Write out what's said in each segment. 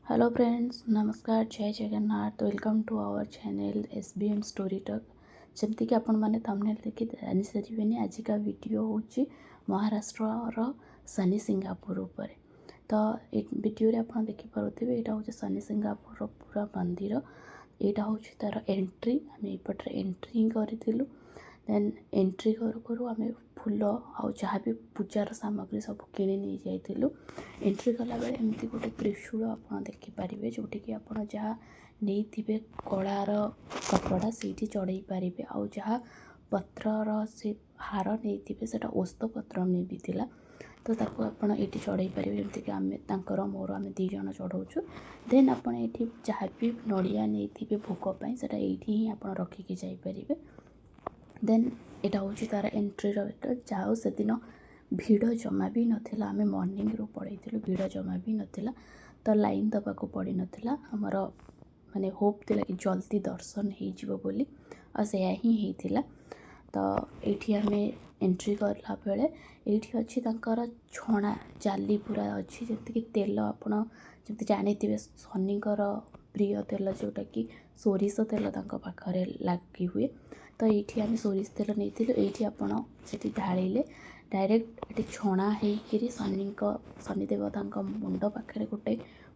Hello friends, ନମସ୍କାର, ଜୟ Jagannath. Welcome to our channel SBM Story Talk. ଯେମିତିକି ଆପଣମାନେ ଥମ୍ବନେଲ୍ ଦେଖି ଜାଣିସାରିବେନି, ଆଜିକା ଭିଡ଼ିଓ ହେଉଛି ମହାରାଷ୍ଟ୍ରର ଶନି ସିଙ୍ଗାପୁର ଉପରେ। ତ ଏ ଭିଡ଼ିଓରେ ଆପଣ ଦେଖିପାରୁଥିବେ, ଏଇଟା ହେଉଛି ଶନି ସିଙ୍ଗାପୁରର ପୁରା ମନ୍ଦିର। ଏଇଟା ହେଉଛି ତା'ର ଏଣ୍ଟ୍ରି। ଆମେ ଏଇପଟରେ ଏଣ୍ଟ୍ରି ହିଁ କରିଥିଲୁ। ଦେନ୍ ଏଣ୍ଟ୍ରି କରୁ କରୁ ଆମେ ଫୁଲ ଆଉ ଯାହା ବି ପୂଜାର ସାମଗ୍ରୀ ସବୁ କିଣି ନେଇଯାଇଥିଲୁ। ଏଣ୍ଟ୍ରି କଲାବେଳେ ଏମିତି ଗୋଟେ ତ୍ରିଶୂଳ ଆପଣ ଦେଖିପାରିବେ, ଯେଉଁଠିକି ଆପଣ ଯାହା ନେଇଥିବେ କଳାର କପଡ଼ା, ସେଇଠି ଚଢ଼େଇ ପାରିବେ। ଆଉ ଯାହା ପତ୍ରର ସେ ହାର ନେଇଥିବେ, ସେଇଟା ଓସ୍ତ ପତ୍ର ମେ ବି ଥିଲା, ତ ତାକୁ ଆପଣ ଏଇଠି ଚଢ଼େଇ ପାରିବେ। ଯେମିତିକି ଆମେ ତାଙ୍କର ମୋର ଆମେ 2 ଜଣ ଚଢ଼ଉଛୁ। ଦେନ୍ ଆପଣ ଏଇଠି ଯାହା ବି ନଡ଼ିଆ ନେଇଥିବେ ଭୋଗ ପାଇଁ, ସେଇଟା ଏଇଠି ହିଁ ଆପଣ ରଖିକି ଯାଇପାରିବେ। ଦେନ୍ ଏଇଟା ହେଉଛି ତା'ର ଏଣ୍ଟ୍ରିର ଏଟା। ଯାଉ ସେଦିନ ଭିଡ଼ ଜମା ବି ନଥିଲା। ଆମେ ମର୍ଣ୍ଣିଂରୁ ପଳେଇଥିଲୁ, ଭିଡ଼ ଜମା ବି ନଥିଲା, ତ ଲାଇନ୍ ଦେବାକୁ ପଡ଼ିନଥିଲା। ଆମର ମାନେ ହୋପ୍ ଥିଲା କି ଜଲ୍ଦି ଦର୍ଶନ ହେଇଯିବ ବୋଲି, ଆଉ ସେଇଆ ହିଁ ହେଇଥିଲା। ତ ଏଇଠି ଆମେ ଏଣ୍ଟ୍ରି କଲା ବେଳେ ଏଇଠି ଅଛି ତାଙ୍କର ଛଣା ଜାଲି ପୁରା ଅଛି, ଯେମିତିକି ତେଲ। ଆପଣ ଯେମିତି ଜାଣିଥିବେ, ଶନିଙ୍କର ପ୍ରିୟ ତେଲ ଯେଉଁଟାକି ସୋରିଷ ତେଲ, ତାଙ୍କ ପାଖରେ ଲାଗି ହୁଏ। ତ ଏଇଠି ଆମେ ସୋରିଷ ତେଲ ନେଇଥିଲୁ। ଏଇଠି ଆପଣ ସେଠି ଢାଳିଲେ ଡାଇରେକ୍ଟ ଏଠି ଛଣା ହେଇକିରି ଶନିଙ୍କ, ଶନି ଦେବତାଙ୍କ ମୁଣ୍ଡ ପାଖରେ ଗୋଟେ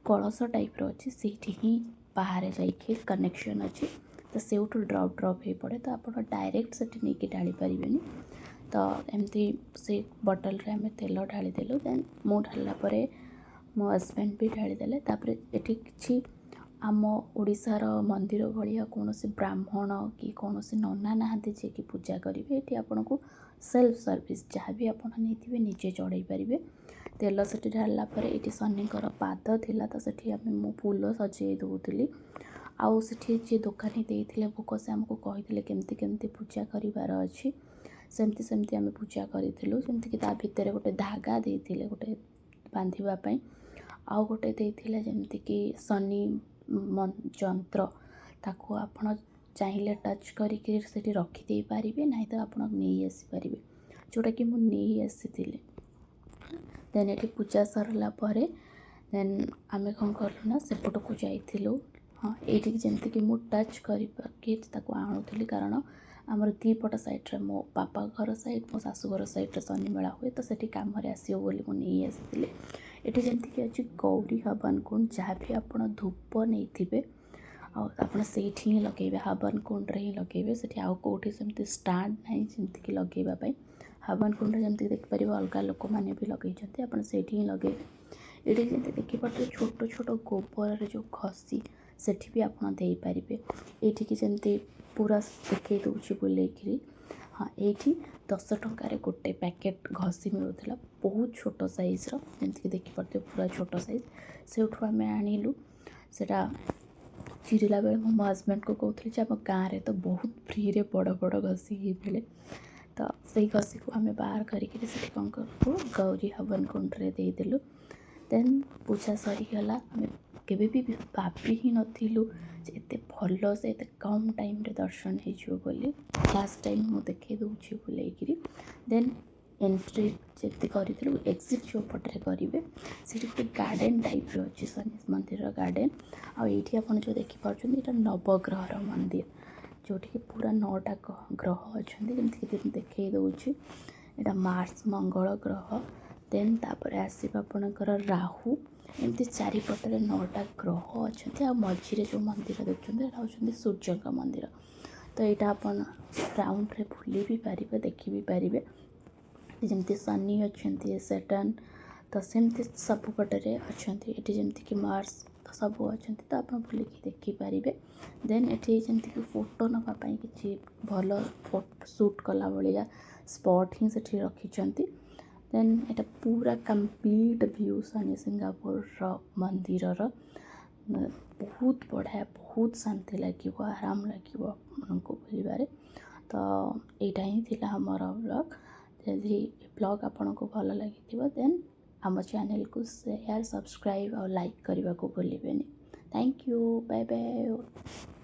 କଳସ ଟାଇପ୍ର ଅଛି, ସେଇଠି ହିଁ ବାହାରେ ଯାଇକି କନେକ୍ସନ୍ ଅଛି। ତ ସେଇଠୁ ଡ୍ରପ୍ ଡ୍ରପ୍ ହେଇ ପଡ଼େ। ତ ଆପଣ ଡାଇରେକ୍ଟ ସେଠି ନେଇକି ଢାଳି ପାରିବେନି। ତ ଏମିତି ସେ ବଟଲ୍ରେ ଆମେ ତେଲ ଢାଳିଦେଲୁ। ଦେନ୍ ମୁଁ ଢାଳିଲା ପରେ ମୋ ହଜବେଣ୍ଡ ବି ଢାଳିଦେଲେ। ତାପରେ ଏଠି କିଛି ଆମ ଓଡ଼ିଶାର ମନ୍ଦିର ଭଳିଆ କୌଣସି ବ୍ରାହ୍ମଣ କି କୌଣସି ନନା ନାହାନ୍ତି ଯିଏକି ପୂଜା କରିବେ। ଏଠି ଆପଣଙ୍କୁ ସେଲ୍ଫ ସର୍ଭିସ୍, ଯାହା ବି ଆପଣ ନେଇଥିବେ ନିଜେ ଚଢ଼େଇ ପାରିବେ। ତେଲ ସେଠି ଢାଳିଲା ପରେ ଏଇଠି ଶନିଙ୍କର ପାଦ ଥିଲା, ତ ସେଠି ଆମେ ମୁଁ ଫୁଲ ସଜେଇ ଦେଉଥିଲି। ଆଉ ସେଠି ଯିଏ ଦୋକାନୀ ଦେଇଥିଲେ ଭୋଗ, ସେ ଆମକୁ କହିଥିଲେ କେମିତି କେମିତି ପୂଜା କରିବାର ଅଛି। ସେମିତି ସେମିତି ଆମେ ପୂଜା କରିଥିଲୁ। ଯେମିତିକି ତା ଭିତରେ ଗୋଟେ ଧାଗା ଦେଇଥିଲେ ଗୋଟେ ବାନ୍ଧିବା ପାଇଁ, ଆଉ ଗୋଟେ ଦେଇଥିଲେ ଯେମିତିକି ଶନି ଯନ୍ତ୍ର। ତାକୁ ଆପଣ ଚାହିଁଲେ ଟଚ୍ କରିକି ସେଠି ରଖିଦେଇ ପାରିବେ, ନାହିଁ ତ ଆପଣ ନେଇ ଆସିପାରିବେ, ଯେଉଁଟାକି ମୁଁ ନେଇ ଆସିଥିଲି। ଦେନ୍ ଏଠି ପୂଜା ସରିଲା ପରେ ଦେନ୍ ଆମେ କ'ଣ କଲୁ ନା ସେପଟକୁ ଯାଇଥିଲୁ। ହଁ, ଏଇଠିକି ଯେମିତିକି ମୁଁ ଟଚ୍ କରିକି ତାକୁ ଆଣୁଥିଲି, କାରଣ ଆମର ଦୁଇପଟ ସାଇଡ଼୍ରେ, ମୋ ବାପା ଘର ସାଇଡ଼୍, ମୋ ଶାଶୁଘର ସାଇଡ଼୍ରେ ଶନି ମେଳା ହୁଏ। ତ ସେଠି କାମରେ ଆସିବ ବୋଲି ମୁଁ ନେଇ ଆସିଥିଲି। ଏଠି ଯେମିତିକି ଅଛି ଗୌରୀ ହବନ କୁଣ୍ଡ। ଯାହା ବି ଆପଣ ଧୂପ ନେଇଥିବେ ଆଉ ଆପଣ ସେଇଠି ହିଁ ଲଗେଇବେ, ହବନ କୁଣ୍ଡରେ ହିଁ ଲଗେଇବେ। ସେଠି ଆଉ କେଉଁଠି ସେମିତି ଷ୍ଟାଣ୍ଡ ନାହିଁ ଯେମିତିକି ଲଗେଇବା ପାଇଁ। ହବନ କୁଣ୍ଡରେ ଯେମିତି ଦେଖିପାରିବେ, ଅଲଗା ଲୋକମାନେ ବି ଲଗେଇଛନ୍ତି, ଆପଣ ସେଇଠି ହିଁ ଲଗେଇବେ। ଏଠି ଯେମିତି ଦେଖିପାରୁଥିବେ, ଛୋଟ ଛୋଟ ଗୋବରରେ ଯେଉଁ ଘଷି, ସେଠି ବି ଆପଣ ଦେଇପାରିବେ। ଏଇଠିକି ଯେମିତି ପୁରା ଦେଖେଇ ଦେଉଛି ବୁଲେଇକିରି। ହଁ, ଏଇଠି 10 ଟଙ୍କାରେ ଗୋଟେ ପ୍ୟାକେଟ୍ ଘଷି ମିଳୁଥିଲା, ବହୁତ ଛୋଟ ସାଇଜ୍ର। ଯେମିତିକି ଦେଖିପାରୁଥିବେ, ପୁରା ଛୋଟ ସାଇଜ୍। ସେଇଠୁ ଆମେ ଆଣିଲୁ। ସେଇଟା ଚିରିଲା ବେଳେ ମୁଁ ମୋ ହଜବେଣ୍ଡକୁ କହୁଥିଲି ଯେ ଆମ ଗାଁରେ ତ ବହୁତ ଫ୍ରିରେ ବଡ଼ ବଡ଼ ଘଷି ହିଁ ମିଳେ। ତ ସେଇ ଘଷିକୁ ଆମେ ବାହାର କରିକିରି ସେଠି କ'ଣ କରୁ, ଗୌରୀ ହବନ କୁଣ୍ଡରେ ଦେଇଦେଲୁ। ଦେନ୍ ପୂଜା ସରିଗଲା। ଆମେ କେବେ ବି ଭାବି ହିଁ ନଥିଲୁ ଯେ ଏତେ ଭଲସେ ଏତେ କମ୍ ଟାଇମ୍ରେ ଦର୍ଶନ ହେଇଯିବ ବୋଲି। ଲାଷ୍ଟ ଟାଇମ୍ ମୁଁ ଦେଖେଇ ଦେଉଛି ବୁଲେଇକିରି। ଦେନ୍ ଏଣ୍ଟ୍ରି ଯେମିତି କରିଥିଲୁ, ଏକ୍ଜିଟ୍ ଯେଉଁ ପଟରେ କରିବେ, ସେଠି ଗୋଟେ ଗାର୍ଡ଼େନ୍ ଟାଇପ୍ର ଅଛି, ଶନି ମନ୍ଦିରର ଗାର୍ଡ଼େନ୍। ଆଉ ଏଇଠି ଆପଣ ଯେଉଁ ଦେଖିପାରୁଛନ୍ତି, ଏଇଟା ନବଗ୍ରହର ମନ୍ଦିର, ଯେଉଁଠିକି ପୁରା ନଅଟା ଗ୍ରହ ଅଛନ୍ତି। ଯେମିତିକି ଦେଖେଇ ଦେଉଛି, ଏଇଟା ମାର୍ସ, ମଙ୍ଗଳ ଗ୍ରହ, ଦେନ୍ ତାପରେ ଆସିବ ଆପଣଙ୍କର ରାହୁ। ଏମିତି ଚାରିପଟରେ ନଅଟା ଗ୍ରହ ଅଛନ୍ତି। ଆଉ ମଝିରେ ଯେଉଁ ମନ୍ଦିର ଦେଖୁଛନ୍ତି, ଏଇଟା ହେଉଛନ୍ତି ସୂର୍ଯ୍ୟଙ୍କ ମନ୍ଦିର। ତ ଏଇଟା ଆପଣ ରାଉଣ୍ଡରେ ବୁଲି ବି ପାରିବେ, ଦେଖି ବି ପାରିବେ। ଯେମିତି ଶନି ଅଛନ୍ତି, ସେଟନ୍, ତ ସେମିତି ସବୁ ପଟରେ ଅଛନ୍ତି। ଏଠି ଯେମିତିକି ମାର୍ସ, ତ ସବୁ ଅଛନ୍ତି, ତ ଆପଣ ବୁଲିକି ଦେଖିପାରିବେ। ଦେନ୍ ଏଠି ଯେମିତିକି ଫଟୋ ନେବା ପାଇଁ କିଛି ଭଲ ସୁଟ୍ କଲା ଭଳିଆ ସ୍ପଟ୍ ହିଁ ସେଠି ରଖିଛନ୍ତି। ଦେନ୍ ଏଇଟା ପୁରା କମ୍ପ୍ଲିଟ୍ ଭ୍ୟୁ ଶନି ସିଙ୍ଗାପୁରର ମନ୍ଦିରର। ବହୁତ ବଢ଼ିଆ, ବହୁତ ଶାନ୍ତି ଲାଗିବ, ଆରାମ ଲାଗିବ ଆପଣଙ୍କୁ ବୁଲିବାରେ। ତ ଏଇଟା ହିଁ ଥିଲା ଆମର ବ୍ଲଗ୍। ଯଦି ବ୍ଲଗ୍ ଆପଣଙ୍କୁ ଭଲ ଲାଗିଥିବ, ଦେନ୍ ଆମ ଚ୍ୟାନେଲକୁ ସେୟାର, ସବସ୍କ୍ରାଇବ୍ ଆଉ ଲାଇକ୍ କରିବାକୁ ଭୁଲିବେନି। Thank you, bye bye.